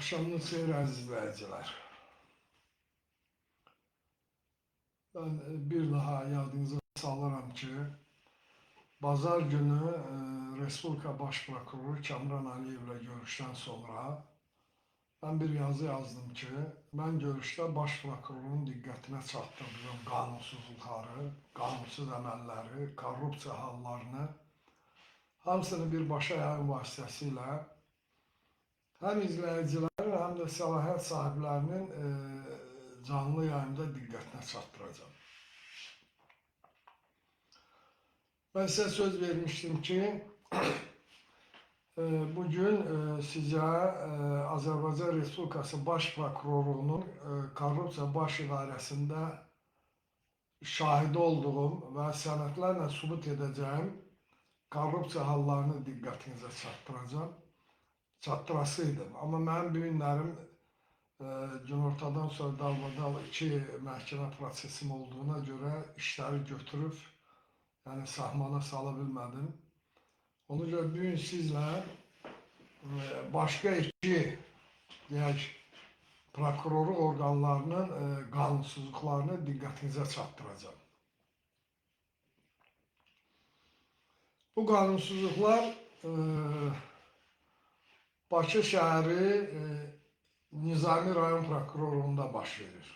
Axşamınız xeyir əziz izləyicilər. Ben bir daha yadınıza salıram ki, bazar günü Respublika Baş Prokuroru Kamran Əliyevlə görüşdən sonra mən bir yazı yazdım ki, mən görüşdə Baş Prokurorun diqqətinə çatdırdığım qanunsuzluqları, qanunsuz əməlləri, korrupsiya hallarını hamısını birbaşa yayın vasitəsilə həm izləyicilərin, həm də səlahiyyət sahiblərinin canlı yayımda diqqətinə çatdıracağam. Mən sizə söz vermişdim ki, bugün sizə Azərbaycan Respublikası Baş Prokurorluğunun Korrupsiya Baş İdarəsində şahidi olduğum və sənədlərlə sübut edəcəyim korrupsiya hallarını diqqətinizə çatdıracağam. Çatdırasıydım. Amma mənim bu günlərim günortadan sonra dalbadal iki məhkəmə prosesim olduğuna görə işləri götürüb, yəni sahmana sala bilmədim. Ona görə bu gün sizlə başqa iki, deyək, prokurorluq orqanlarının qanunsuzluqlarını diqqətinizə çatdıracağam. Bu qanunsuzluqlar Bakı şəhəri Nizami rayon prokurorluğunda baş verir.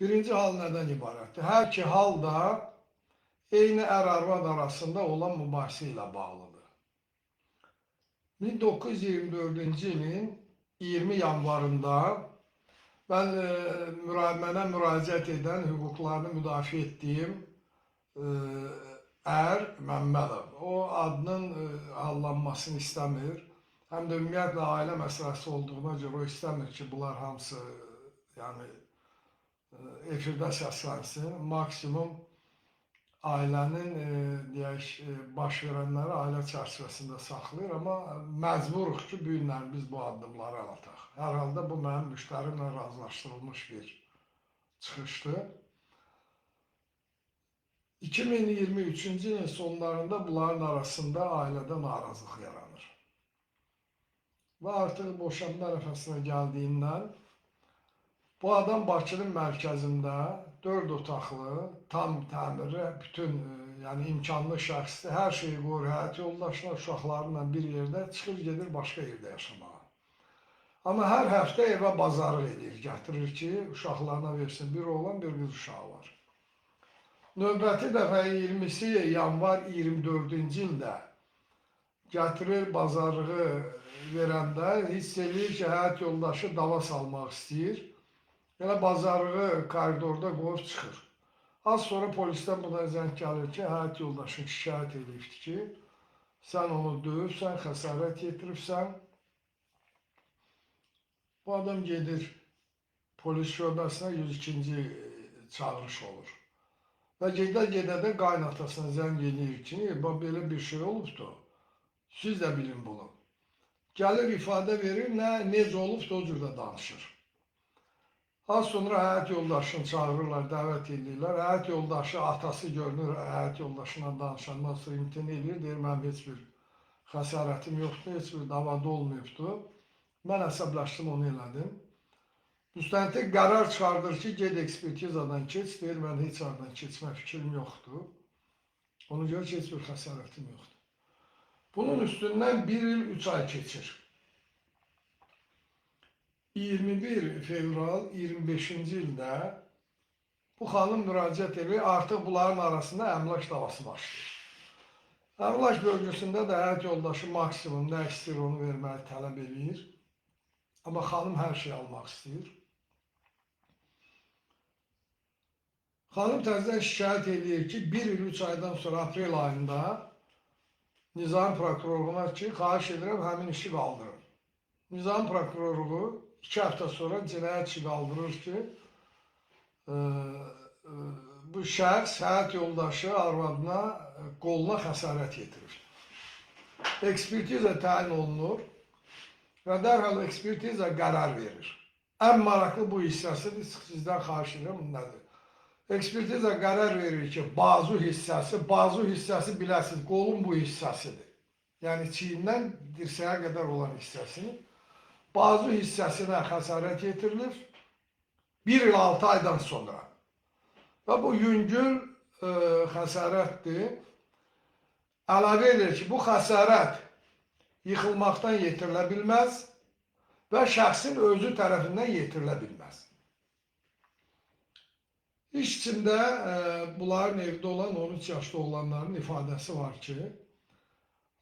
Birinci hal nədən ibarətdir? Hər iki hal da eyni ər-arvad arasında olan mübahisə ilə bağlıdır. 1924-cü ilin 20 yanvarında mən mənə müraciət edən, hüquqlarını müdafiə etdiyim ər Məmmədov. O adının hallanmasını istəmir. Həm də ümumiyyətlə ailə məsələsi olduğuna görə o istəmir ki, bunlar hamısı yəni efirdə səslənsin. Maksimum ailənin deyək, baş verənləri ailə çərçivəsində saxlayır, amma məcburuq ki, bu günlər biz bu addımları əl ataq. Hər halda bu mənim müştərimlə razılaşdırılmış bir çıxışdır. 2023-cü ilin sonlarında bunların arasında ailədə narazılıq yaranır. Və artıq boşanma ərəfəsinə gəldiyindən bu adam Bakının mərkəzində 4 otaqlı, tam təmirli, bütün yəni imkanlı şəxsdir. Hər şeyi qoyur həyat yoldaşına, uşaqlarıyla bir yerdə çıxır gedir başqa yerdə yaşamağa. Amma hər həftə evə bazarlıq edir, gətirir ki, uşaqlarına versin. Bir oğlan, bir qız uşağı var. Növbəti dəfə 20-si yanvar 24-cü ildə gətirir bazarlığı verəndə hiss eləyir ki, həyat yoldaşı dava salmaq istəyir. Elə bazarlığı koridorda qoyub çıxır. Az sonra polisdən buna zəng gəlir ki, həyat yoldaşın şikayət edibdir ki, sən onu döyübsən, xəsarət yetiribsən. Bu adam gedir polis şöbəsinə, 102-ci çağırış olur. Və gedə-gedə də qaynatasına zəng eləyir ki, bax belə bir şey olubdur. Siz də bilin bunu. Gəlir ifadə verir, nə, necə olubdur, o cür də danışır. Az sonra həyat yoldaşını çağırırlar, dəvət edirlər. Həyat yoldaşı, atası görünür, həyat yoldaşına danışandan sonra imtina edir. Deyir, mənim heç bir xəsarətim yoxdur, heç bir davada olmayıbdır. Mən əsəbləşdim, onu elədim. Müstəntiq qərar çıxardır ki, ged ekspertizadan keç. Deyir, mən heç hardan keçmə fikrim yoxdur. Ona görə ki, heç bir xəsarətim yoxdur. Bunun üstündən 1 il 3 ay keçir. 21 fevral 25-ci ildə bu xanım müraciət edir, artıq bunların arasında əmlak davası başlayır. Əmlak bölgüsündə də həyat yoldaşı maksimum nə istəyir onu verməyi tələb eləyir. Amma xanım hər şey almaq istəyir. Xanım təzədən şikayət eləyir ki, 1 il 3 aydan sonra aprel ayında Nizami Prokurorluğuna ki, xahiş edirəm həmin işi qaldırın. Nizami Prokurorluğu 2 həftə sonra cinayət işi qaldırır ki, bu şəxs həyat yoldaşı arvadına qoluna xəsarət yetirir. Ekspertiza təyin olunur və dərhal ekspertiza qərar verir. Ən maraqlı bu hissəsidir, sizdən xahiş edirəm, nədir? Ekspertiza qərar verir ki, bazu hissəsi, bazu hissəsi biləsiniz, qolun bu hissəsidir. Yəni çiyindən dirsəyə qədər olan hissəsini, bazu hissəsinə xəsarət yetirilir 1 il 6 aydan sonra. Və bu yüngül xəsarətdir. Əlavə edir ki, bu xəsarət yıxılmaqdan yetirilə bilməz və şəxsin özü tərəfindən yetirilə bilməz. İş içində bunların evdə olan 13 yaşlı oğlanların ifadəsi var ki,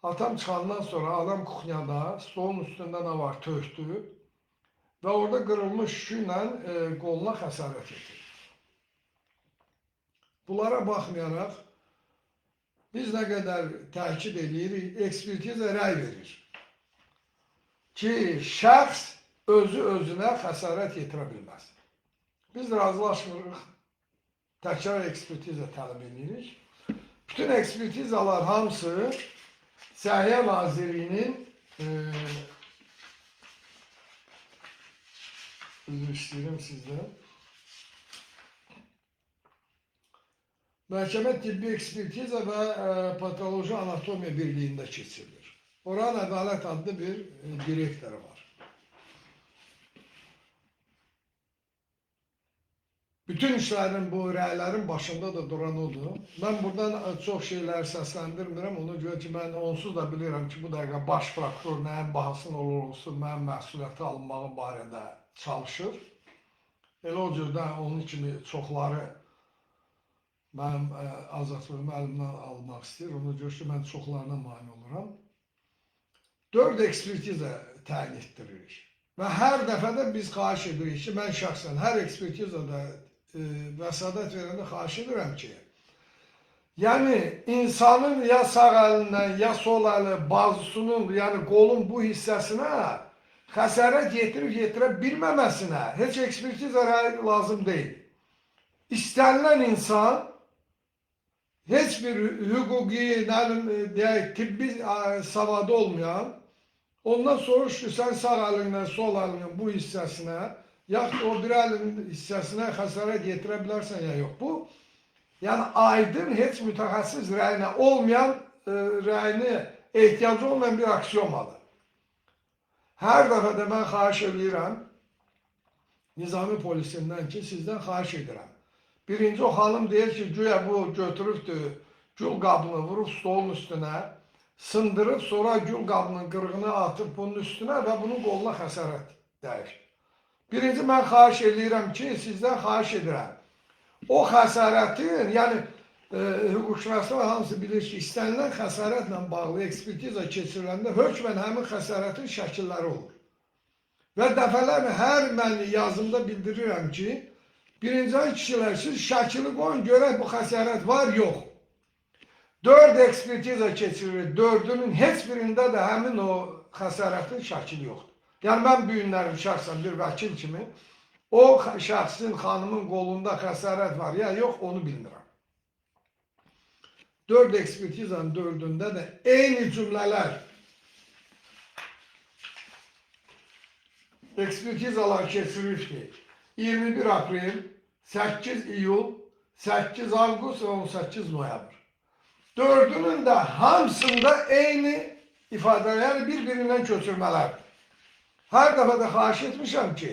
atam çıxandan sonra adam kuxnyada stolun üstündə nə var tökdü və orada qırılmış şüşü ilə qoluna xəsarət yetirdi. Bunlara baxmayaraq biz nə qədər təkid eləyirik, ekspertiza rəy verir ki, şəxs özü özünə xəsarət yetirə bilməz. Biz razılaşmırıq, təkrar ekspertiza tələb edirik. Bütün ekspertizalar hamısı Səhiyyə Nazirliyinin üzr istəyirəm sizdən. Məhkəmə Tibbi Ekspertiza və Patoloji Anatomiya Birliyində keçirilir. Oranın Ədalət adlı bir direktoru var. Bütün işlərin, bu rəylərin başında da duran odur. Mən buradan çox şeyləri səsləndirmirəm. Ona görə ki, mən onsuz da bilirəm ki, bu dəqiqə baş prokuror nəyin bahasına olur olsun, mənim məsuliyyəti alınmağı barədə çalışır. Elə o cürdən onun kimi çoxları mənim azadlığımı əlimdən almaq istəyir. Ona görə ki, mən çoxlarına mane oluram. 4 ekspertiza təyin etdiririk. Və hər dəfə də biz xahiş edirik ki, mən şəxsən hər ekspertizada vəsadət verəndə xahiş edirəm ki, yəni insanın ya sağ əlindən, ya sol əli, bazusunun, yəni qolun bu hissəsinə xəsarət yetirib yetirə bilməməsinə heç ekspertiza rəyi lazım deyil. İstənilən insan heç bir hüquqi, nə bilim, deyək, tibbi savadı olmayan, ondan soruş ki, sən sağ əlindən, sol əlinin bu hissəsinə, yaxud o bir əlinin hissəsinə xəsarət yetirə bilərsən ya yox. Bu, yəni aydın, heç mütəxəssis rəyinə olmayan, rəyini ehtiyacı olmayan bir aksiomadır. Hər dəfə də mən xahiş eləyirəm, nizami polisindən ki, sizdən xahiş edirəm. Birinci o xanım deyir ki, güya bu götürübdür, gül qabını vurub stolun üstünə, sındırıb, sonra gül qabının qırığını atıb bunun üstünə və bunun qoluna xəsarət dəyir. Birinci mən xahiş eləyirəm ki, sizdən xahiş edirəm. O xəsarətin, yəni hüquqşünaslar hamısı bilir ki, istənilən xəsarətlə bağlı ekspertiza keçiriləndə hökmən həmin xəsarətin şəkilləri olur. Və dəfələrlə hər mən yazımda bildirirəm ki, birinci kişilər siz şəkili qoyun, görək bu xəsarət var, yox. 4 ekspertiza keçirilir, 4-ünün heç birində də həmin o xəsarətin şəkili yoxdur. Yəni mən bu günlərim şəxsən bir vəkil kimi o şəxsin, xanımın qolunda xəsarət var ya yox, onu bilmirəm. 4 ekspertizanın 4-ündə də eyni cümlələr ekspertizalar keçirilir ki, 21 aprel, 8 iyul, 8 avqust və 18 noyabr. 4-ünün də hamısında eyni ifadələr, yəni bir-birindən köçürmələrdir. Hər dəfə də xahiş etmişəm ki,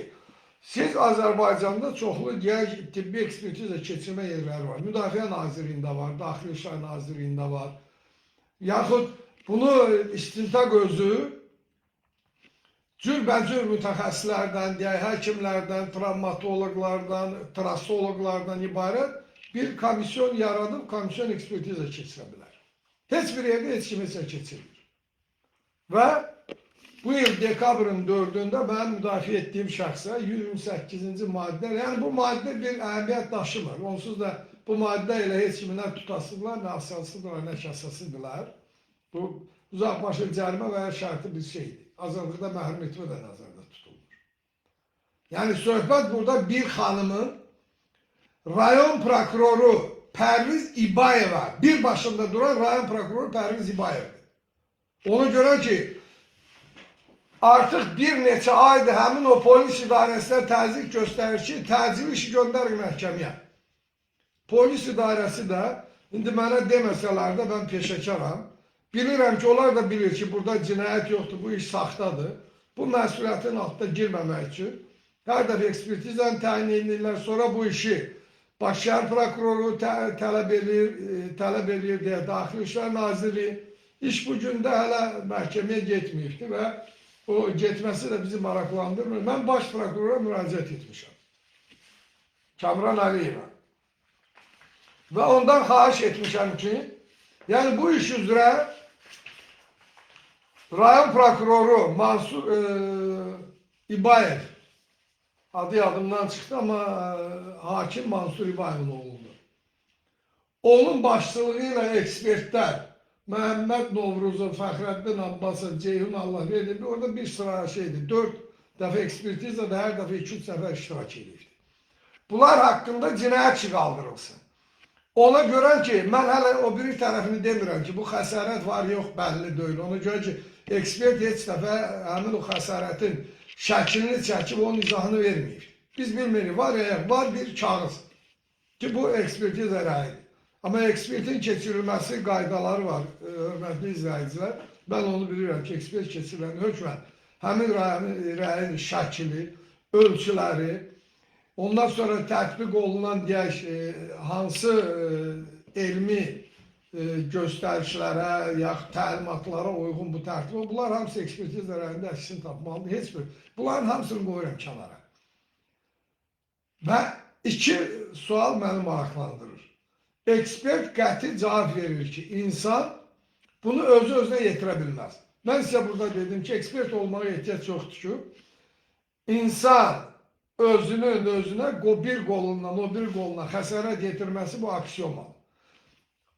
siz Azərbaycanda çoxlu deyək, tibbi ekspertiza keçirmə yerləri var. Müdafiə Nazirliyində var, Daxili İşlər Nazirliyində var. Yaxud bunu istintaq özü cürbəcür mütəxəssislərdən, deyək, həkimlərdən, travmatoloqlardan, trasoloqlardan ibarət bir komisyon yaradıb, komisyon ekspertiza keçirə bilər. Heç bir yerdə heç kim heç keçirmir. Və bu il dekabrın 4-ündə mən müdafiə etdiyim şəxsə 128-ci maddə, yəni bu maddə bir əhəmiyyət daşımır. Onsuz da bu maddə ilə heç kimi nə tutasıdırlar, nə asasıdırlar, nə kasasıdırlar. Bu uzaqbaşı cərimə və ya şərti bir şeydir. Azadlıqda məhrum etmə də nəzərdə tutulmur. Yəni söhbət burada bir xanımın rayon prokuroru Pərviz İbayeva, bir başında duran rayon prokuroru Pərviz İbayevdir. Ona görə ki, artıq bir neçə aydır həmin o polis idarəsinə təzyiq göstərir ki, təcili işi göndərin məhkəməyə. Polis idarəsi də, indi mənə deməsələr də mən peşəkaram, Bilirəm ki, onlar da bilir ki, burada cinayət yoxdur, bu iş saxtadır. Bu məsuliyyətin altına girməmək üçün hər dəfə ekspertizanı təyin edirlər, sonra bu işi Baş Şəhər prokuroru tələb eləyir, tələb eləyir deyə Daxili İşlər Nazirliyi. İş bu gün də hələ məhkəməyə getməyibdir və o getməsi də bizi maraqlandırmır. Mən baş prokurora müraciət etmişəm. Kamran Əliyevə. Və ondan xahiş etmişəm ki, yəni bu iş üzrə rayon prokuroru Mansur İbayev, adı yadımdan çıxdı, amma hakim Mansur İbayevin oğludur. Onun başçılığı ilə ekspertlər Məhəmməd Novruzov, Fəxrəddin Abbasov, Ceyhun Allahverdiyev, orada bir sıra şeydir. 4 dəfə ekspertizada hər dəfə 2-3 səfər iştirak edibdir. Bunlar haqqında cinayət işi qaldırılsın. Ona görə ki, mən hələ o biri tərəfini demirəm ki, bu xəsarət var, yox, bəlli deyil. Ona görə ki, ekspert heç dəfə həmin o xəsarətin şəklini çəkib onun izahını verməyib. Biz bilmirik, var ya, var bir kağız ki, bu ekspertiza rəyidir. Amma ekspertin keçirilməsi qaydaları var, hörmətli izləyicilər. Mən onu bilirəm ki, ekspert keçirilən hökmən həmin rəyin şəkli, ölçüləri, ondan sonra tətbiq olunan deyək, hansı elmi göstərişlərə, yaxud təlimatlara uyğun bu tərtib, bunlar hamısı ekspertiza rəyində əksini tapmalıdır. Heç bir. Bunların hamısını qoyuram kənara. Və iki sual məni maraqlandırır. Ekspert qəti cavab verir ki, insan bunu özü özünə yetirə bilməz. Mən sizə burada dedim ki, ekspert olmağa ehtiyac yoxdur ki, insan özünün özünə bir qolundan o bir qoluna xəsarət yetirməsi bu aksiyomadır.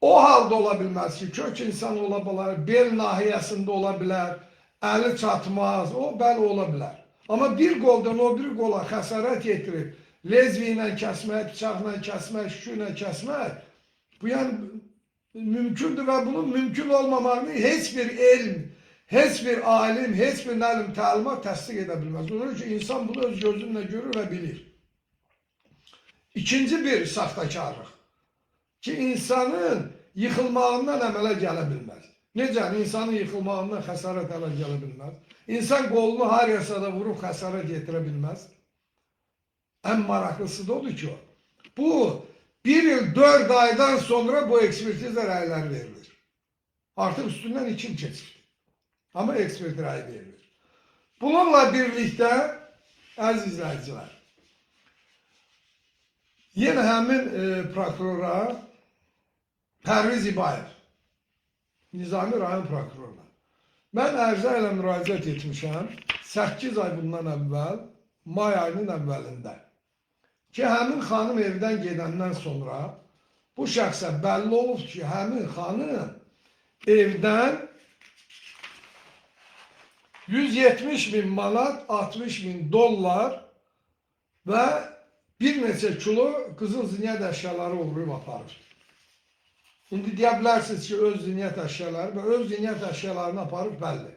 O halda ola bilməz ki, kök insan ola bilər, bel nahiyəsində ola bilər, əli çatmaz, o bəli ola bilər. Amma bir qoldan o bir qola xəsarət yetirib, lezvi ilə kəsmək, bıçaqla kəsmək, şüşü ilə kəsmək, bu yəni mümkündür və bunun mümkün olmamağını heç bir elm, heç bir alim, heç bir nəlim təlimat təsdiq edə bilməz. Ona görə ki, insan bunu öz gözünlə görür və bilir. İkinci bir saxtakarlıq ki, insanın yıxılmağından əmələ gələ bilməz. Necə? İnsanın yıxılmağından xəsarət əmələ gələ bilməz. İnsan qolunu harayasa da vurub xəsarət yetirə bilməz. Ən maraqlısı da odur ki, bu 1 il 4 aydan sonra bu ekspertiza rəyləri verilir. Artıq üstündən 2 il keçibdir. Amma ekspert rəyi verilir. Bununla birlikdə, əziz izləyicilər, yenə həmin prokurora Pərviz İbayev, Nizami rayon prokuroruna, mən ərizə ilə müraciət etmişəm 8 ay bundan əvvəl, may ayının əvvəlində ki, həmin xanım evdən gedəndən sonra bu şəxsə bəlli olub ki, həmin xanım evdən 170 min manat, 60 min dollar və bir neçə kilo qızıl zinət əşyaları oğurlayıb aparır. İndi deyə bilərsiniz ki, öz zinət əşyaları və öz zinət əşyalarını aparıb bəlli.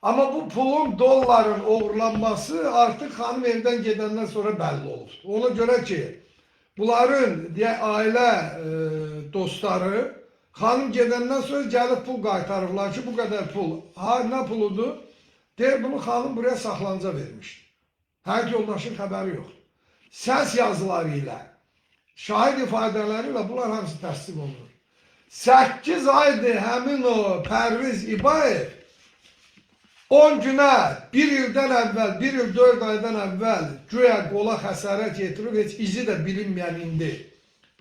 Amma bu pulun, dolların oğurlanması artıq xanım evdən gedəndən sonra bəlli olubdur. Ona görə ki, bunların deyə ailə dostları xanım gedəndən sonra gəlib pul qaytarıblar ki, bu qədər pul. Ha, nə puludur? Deyir, bunu xanım buraya saxlanca vermişdi. Həyat yoldaşın xəbəri yoxdur. Səs yazıları ilə, şahid ifadələri ilə bunlar hamısı təsdiq olunur. 8 aydır həmin o Pərviz İbayev 10 günə, 1 ildən əvvəl, 1 il 4 aydan əvvəl güya qola xəsarət yetirib, heç izi də bilinməyən indi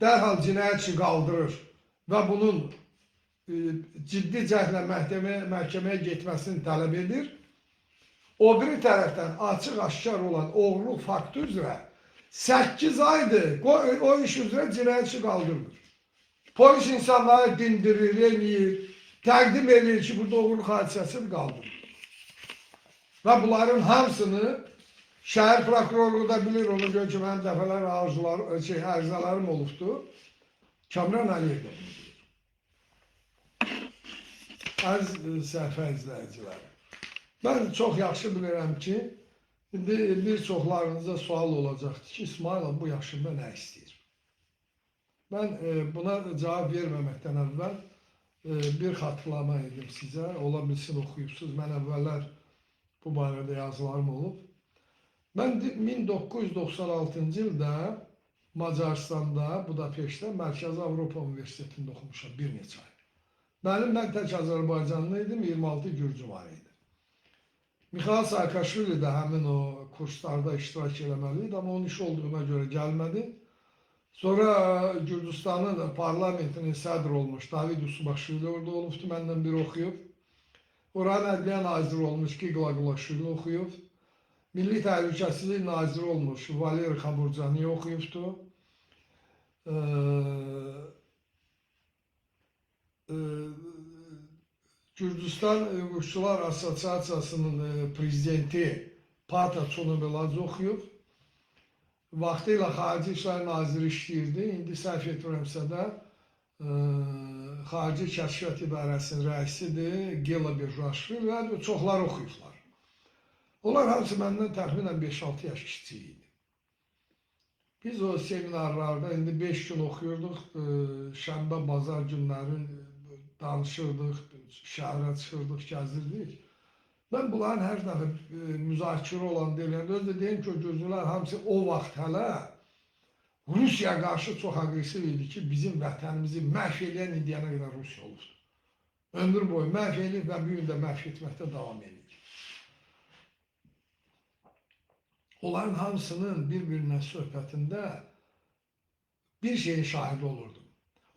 dərhal cinayət işi qaldırır və bunun ciddi cəhdlə məhkəməyə getməsini tələb edir. O biri tərəfdən açıq-aşkar olan oğurluq faktı üzrə 8 aydır o iş üzrə cinayət işi qaldırmır. Polis insanları dindirir, eləyir, təqdim eləyir ki, burada oğurluq hadisəsini qaldırır. Və bunların hamısını şəhər prokurorluğu da bilir, ona görə ki, mənim dəfələr arzular, ərizələrim olubdur. Kamran Əliyev də bunu bilir. Əziz səhifə izləyiciləri, mən çox yaxşı bilirəm ki, indi bir çoxlarınıza sual olacaqdır ki, İsmayılov bu yaşında nə istəyir? Mən buna cavab verməməkdən əvvəl bir xatırlama edim sizə. Ola bilsin oxuyubsuz. Mən əvvəllər bu barədə yazılarım olub. Mən 1996-cı ildə Macaristanda, Budapeştdə Mərkəzi Avropa Universitetində oxumuşam bir neçə ay. Mən tək Azərbaycanlı idim, 26 gürcü var idi. Mixail Saakaşvili də həmin o kurslarda iştirak eləməli idi, amma onun işi olduğuna görə gəlmədi. Sonra Gürcüstanın parlamentinin sədr olmuş David Usubashvili orada olubdu, məndən bir oxuyub. Oranın ədliyyə naziri olmuş Giqla Gulaşvili oxuyub. Milli Təhlükəsizlik naziri olmuş Valeri Xaburcani oxuyubdu. Ee, e, Gürcüstan Hüquqçular Assosiasiyasının prezidenti Pata Çonobeladze oxuyub. Vaxtilə Xarici İşlər Naziri işləyirdi. İndi səhv etmirəmsə də Xarici Kəşfiyyat İdarəsinin rəisidir Gela Birjaşvili və çoxları oxuyublar. Onlar hamısı məndən təxminən 5-6 yaş kiçik idi. Biz o seminarlarda indi 5 gün oxuyurduq, şənbə, bazar günləri danışırdıq, şəhərə çıxırdıq, gəzirdik. Mən bunların hər dəfə müzakirə olan deyəndə, özü də deyim ki, o gürcülər hamısı o vaxt hələ Rusiyaya qarşı çox aqressiv idi ki, bizim vətənimizi məhv eləyən indiyənə qədər Rusiya olubdur. Ömür boyu məhv eləyib və bu gün də məhv etməkdə davam edir. Onların hamısının bir-birinə söhbətində bir şeyin şahidi olurdum.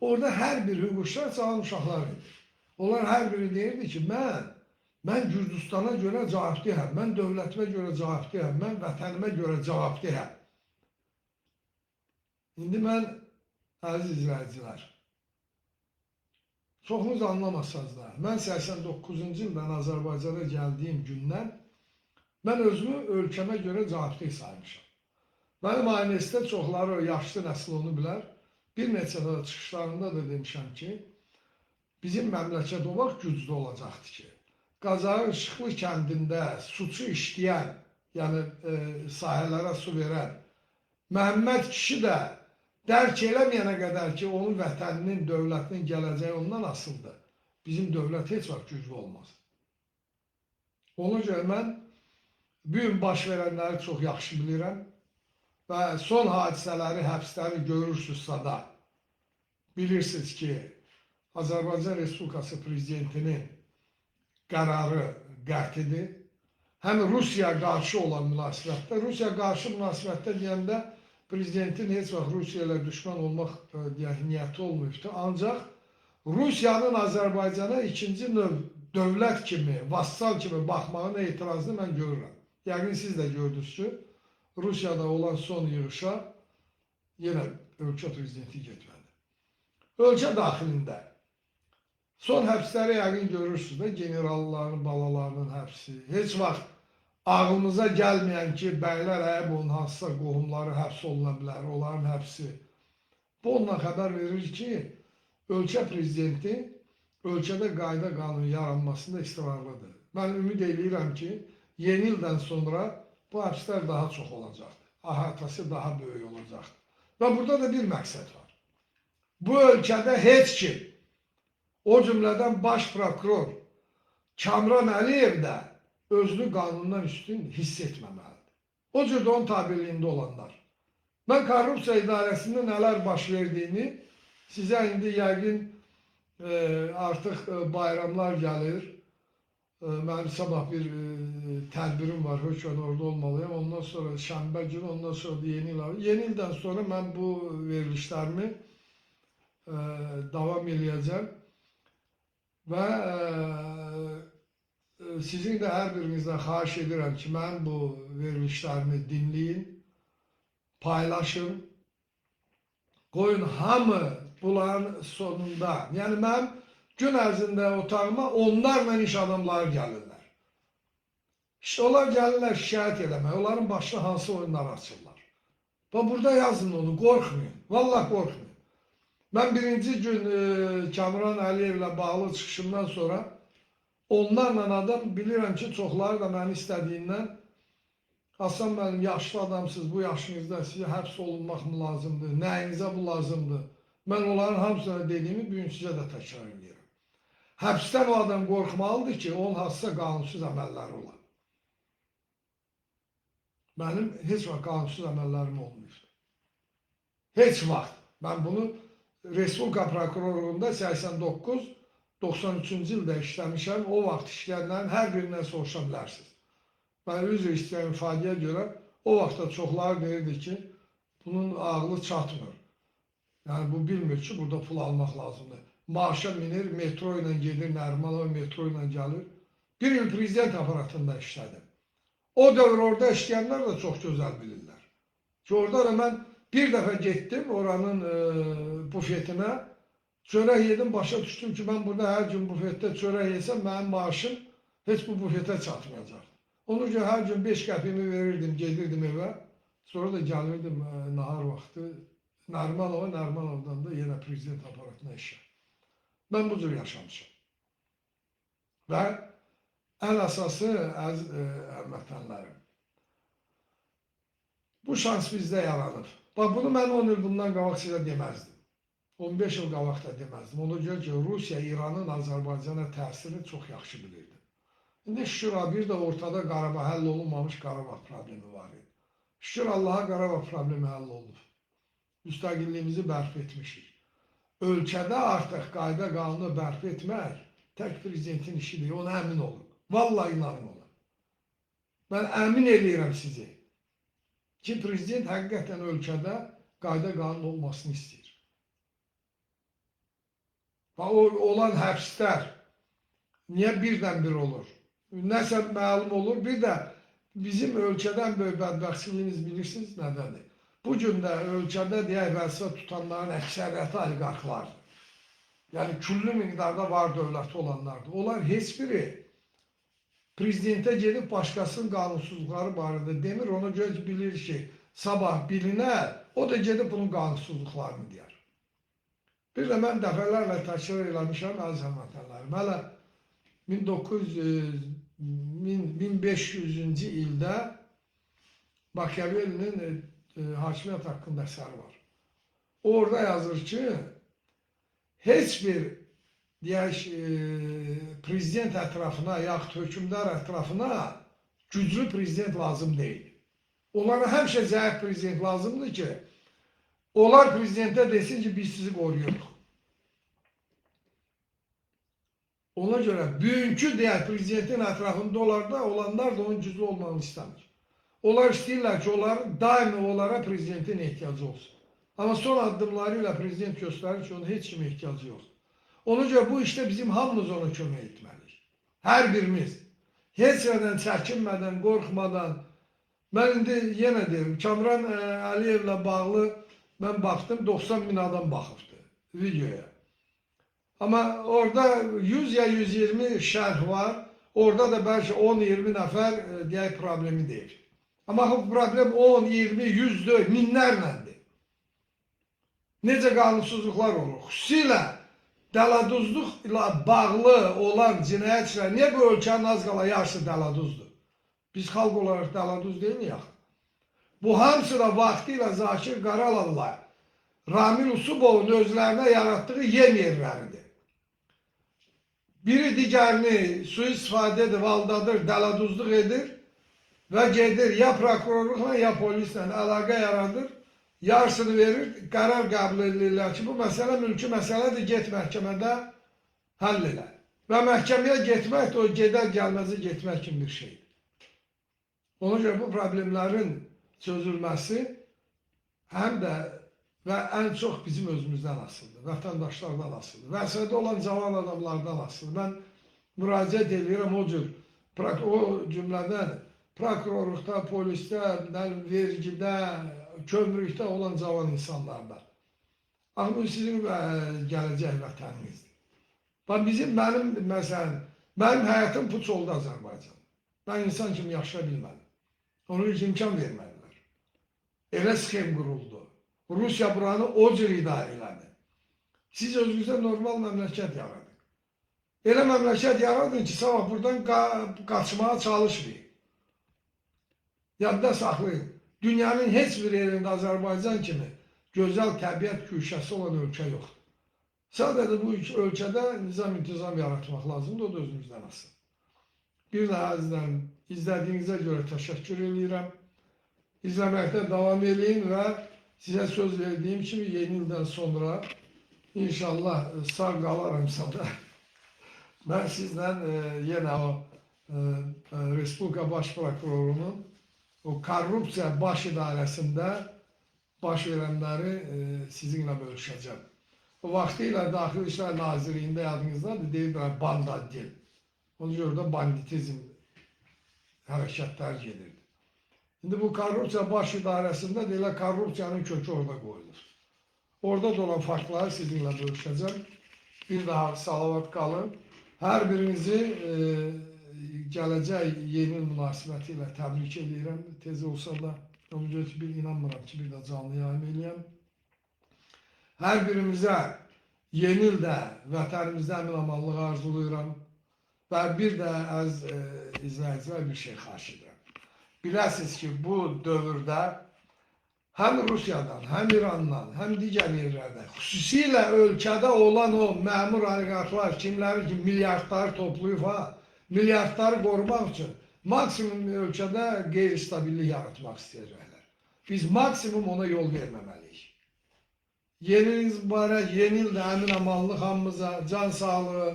Orada hər bir hüquqşünas cavan uşaqlar idi. Onlar hər biri deyirdi ki, mən Gürcüstana görə cavabdehəm, mən dövlətimə görə cavabdehəm, mən vətənimə görə cavabdehəm. İndi mən, əziz izləyicilər, çoxunuz anlamasanız da, mən 89-cu ildən Azərbaycana gəldiyim gündən mən özümü ölkəmə görə cavabdeh saymışam. Mənim ailəsdə çoxları, yaşlı nəsil onu bilər. Bir neçə də çıxışlarında da demişəm ki, bizim məmləkət o vaxt güclü olacaqdı ki, Qazaxın İşıqlı kəndində suçu işləyən, yəni sahələrə su verən Məhəmməd kişi də dərk eləməyənə qədər ki, onun vətəninin, dövlətinin gələcəyi ondan asılıdır. Bizim dövlət heç vaxt güclü olmaz. Ona görə mən bu gün baş verənləri çox yaxşı bilirəm və son hadisələri, həbsləri görürsünüzsə da bilirsiniz ki, Azərbaycan Respublikası Prezidentinin qərarı qətidir. Həm Rusiya qarşı olan münasibətdə, Rusiya qarşı münasibətdə deyəndə prezidentin heç vaxt Rusiya ilə düşmən olmaq deyək, niyyəti olmayıbdır. Ancaq Rusiyanın Azərbaycana ikinci növ dövlət kimi, vassal kimi baxmağına etirazını mən görürəm. Yəqin siz də gördünüz ki, Rusiyada olan son yığışa yenə ölkə prezidenti getmədi. Ölkə daxilində son həbsləri yəqin görürsünüz də, generalların, balalarının həbsi. Heç vaxt ağlınıza gəlməyən ki, Bəylər Əyəbovun hansısa qohumları həbs oluna bilər, onların həbsi. Bu ondan xəbər verir ki, ölkə prezidenti ölkədə qayda qanun yaranmasında israrlıdır. Mən ümid eləyirəm ki, yeni ildən sonra bu həbslər daha çox olacaqdır. Əhatəsi daha böyük olacaqdır. Və burada da bir məqsəd var. Bu ölkədə heç kim, o cümlədən baş prokuror Kamran Əliyev də özünü qanundan üstün hiss etməməlidir. O cür də onun tabeliyində olanlar. Mən korrupsiya idarəsində nələr baş verdiyini sizə indi yəqin artıq bayramlar gəlir. Mənim sabah bir tədbirim var, hökmən orada olmalıyam. Ondan sonra şənbə günü, ondan sonra da yeni il. Yeni ildən sonra mən bu verilişlərimi davam eləyəcəm. Və sizin də hər birinizdən xahiş edirəm ki, mənim bu verilişlərimi dinləyin, paylaşın. Qoyun hamı bunların sonunda, yəni mənim gün ərzində otağıma onlarla iş adamları gəlirlər. İşte onlar gəlirlər şikayət eləməyə, onların başına hansı oyunlar açırlar. Və burada yazın onu, qorxmayın. Vallahi qorxmayın. Mən birinci gün Kamran Əliyevlə bağlı çıxışımdan sonra onlarla adam bilirəm ki, çoxları da məni istədiyindən Hasan müəllim, yaşlı adamsınız, bu yaşınızda sizə həbs olunmaq mı lazımdır, nəyinizə bu lazımdır? Mən onların hamısına dediyimi bu gün sizə də təkrar edirəm. Həbsdən o adam qorxmalıdır ki, onun hansısa qanunsuz əməlləri olar. Mənim heç vaxt qanunsuz əməllərim olmayıb. Heç vaxt. Mən bunu Respublika prokurorluğunda 89-93-cü ildə işləmişəm. O vaxt işləyənlərin hər birindən soruşa bilərsiniz. Mən üzr istəyirəm ifadəyə görə o vaxtda çoxları deyirdi ki, bunun ağlı çatmır. Yəni bu bilmir ki, burada pul almaq lazımdır. Maaşa minir, metro ilə gedir, Nərimanova metro ilə gəlir. Bir il prezident aparatında işlədim. O dövr orada işləyənlər də çox gözəl bilirlər. Ki, orada da mən bir dəfə getdim oranın bufetinə, çörək yedim, başa düşdüm ki, mən burada hər gün bufetdə çörək yesəm, mənim maaşım heç bu bufetə çatmayacaq. Ona görə hər gün 5 qəpiyimi verirdim, gedirdim evə. Sonra da gəlirdim nahar vaxtı Nərimanova, Nərimanovdan da yenə prezident aparatına işə. Mən bu cür yaşamışam. Və ən əsası, əziz həmvətənlərim, bu şans bizdə yaranır. Bax, bunu mən 10 il bundan qabaq sizə deməzdim. 15 il qabaq da deməzdim. Ona görə ki, Rusiya, İranın Azərbaycana təsirini çox yaxşı bilirdi. İndi şükür, bir də ortada Qarabağ həll olunmamış Qarabağ problemi var idi. Şükür Allaha, Qarabağ problemi həll olunub. Müstəqilliyimizi bərpa etmişik. Ölkədə artıq qayda qanunu bərpa etmək tək prezidentin işidir. Ona əmin olun. Vallahi inanın ona. Mən əmin eləyirəm sizi ki, prezident həqiqətən ölkədə qayda qanun olmasını istəyir. Və o olan həbslər niyə birdən-bir olur? Nəsə məlum olur. Bir də bizim ölkədən böyük bədbəxtçiliyimiz bilirsiniz nədəndir? Bu gün də ölkədə deyək vəzifə tutanların əksəriyyəti oliqarxlardır. Yəni küllü miqdarda var dövləti olanlardır. Onlar heç biri prezidentə gedib başqasının qanunsuzluqları barədə demir. Ona görə ki, bilir ki, sabah bilinər, o da gedib bunun qanunsuzluqlarını deyər. Bir də mən dəfələrlə təkrar eləmişəm, əziz həmvətənlərim. Hələ 1500-cü ildə Machiavellinin hakimiyyət haqqında əsəri var. Orada yazır ki, heç bir deyək, prezident ətrafına, yaxud hökmdar ətrafına güclü prezident lazım deyil. Onlara həmişə zəif prezident lazımdır ki, onlar prezidentə desin ki, biz sizi qoruyuruq. Ona görə bugünkü deyək, prezidentin ətrafında olanlar da onun güclü olmağını istəmir. Onlar istəyirlər ki, onlar daimi onlara prezidentin ehtiyacı olsun. Amma son addımları ilə prezident göstərir ki, onun heç kimə ehtiyacı yoxdur. Ona görə bu işdə bizim hamımız ona kömək etməliyik. Hər birimiz. Heç nədən çəkinmədən, qorxmadan. Mən indi yenə deyirəm, Kamran Əliyevlə bağlı mən baxdım, 90 min adam baxıbdı videoya. Amma orada 100 ya 120 şərh var. Orada da bəlkə 10-20 nəfər deyək problemi deyir. Amma bu problem 10, 20, 100 deyil, minlərləndir. Necə qanunsuzluqlar olur? Xüsusilə dələduzluqla bağlı olan cinayətçilər, niyə bu ölkənin az qala yarısı dələduzdur? Biz xalq olaraq dələduz deyilik axı. Bu hamısı da vaxtilə Zakir Qaralovla Ramil Usubovun özlərinə yaratdığı yem yerləridir. Biri digərini sui-istifadə edib, aldadır, dələduzluq edir və gedir ya prokurorluqla, ya polislə əlaqə yaradır, yarısını verir, qərar qəbul edirlər ki, bu məsələ mülki məsələdir, get məhkəmədə həll elə. Və məhkəməyə getmək də o gedər gəlməzi getmək kimi bir şeydir. Ona görə bu problemlərin çözülməsi həm də və ən çox bizim özümüzdən asılıdır, vətəndaşlardan asılıdır, vəzifədə olan cavan adamlardan asılıdır. Mən müraciət edirəm o cür, o cümlədən prokurorluqda, polisdə, vergidə, kömürlükdə olan cavan insanlardan. Axı bu sizin gələcək vətəninizdir. Bax mənim, məsələn, mənim həyatım puç oldu Azərbaycan. Mən insan kimi yaşaya bilmədim. Onun üçün imkan vermədilər. Elə sxem quruldu. Rusiya buranı o cür idarə elədi. Siz özünüzə normal məmləkət yaradın. Elə məmləkət yaradın ki, sabah buradan qaçmağa çalışmayın. Yadda saxlayın. Dünyanın heç bir yerində Azərbaycan kimi gözəl təbiət güşəsi olan ölkə yoxdur. Sadəcə bu ölkədə nizam intizam yaratmaq lazımdır, o da özümüzdən asılı. Bir daha əzizlərim, izlədiyinizə görə təşəkkür eləyirəm. İzləməkdə davam eləyin və sizə söz verdiyim kimi yeni ildən sonra inşallah sağ qalaramsa da mən sizlə yenə o Respublika Baş Prokurorunun o korrupsiya baş idarəsində baş verənləri sizinlə bölüşəcəm. O vaxtilə Daxili İşlər Nazirliyində yadınızdadır, deyirdilər banda dil. Ona görə də banditizm hərəkətləri gedirdi. İndi bu korrupsiya baş idarəsində də elə korrupsiyanın kökü orada qoyulur. Orada da olan faktları sizinlə bölüşəcəm. Bir daha salavat qalın. Hər birinizi gələcək yeni il münasibəti ilə təbrik edirəm. Tez olsa da, ona görə ki, bir inanmıram ki, bir də canlı yayım eləyəm. Hər birimizə yeni ildə vətənimizdə əmin-amanlıq arzulayıram. Və bir də əziz izləyicilər bir şey xahiş edirəm. Biləsiniz ki, bu dövrdə həm Rusiyadan, həm İrandan, həm digər yerlərdə, xüsusilə ölkədə olan o məmur oliqarxlar, kimləri ki milyardları toplayıb ha, milyardları qorumaq üçün maksimum ölkədə qeyri-stabillik yaratmaq istəyəcəklər. Biz maksimum ona yol verməməliyik. Yeni iliniz mübarək, yeni ildə əmin-amanlıq hamımıza, can sağlığı,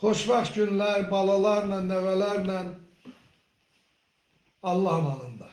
xoşbəxt günlər, balalarla, nəvələrlə Allah amanında.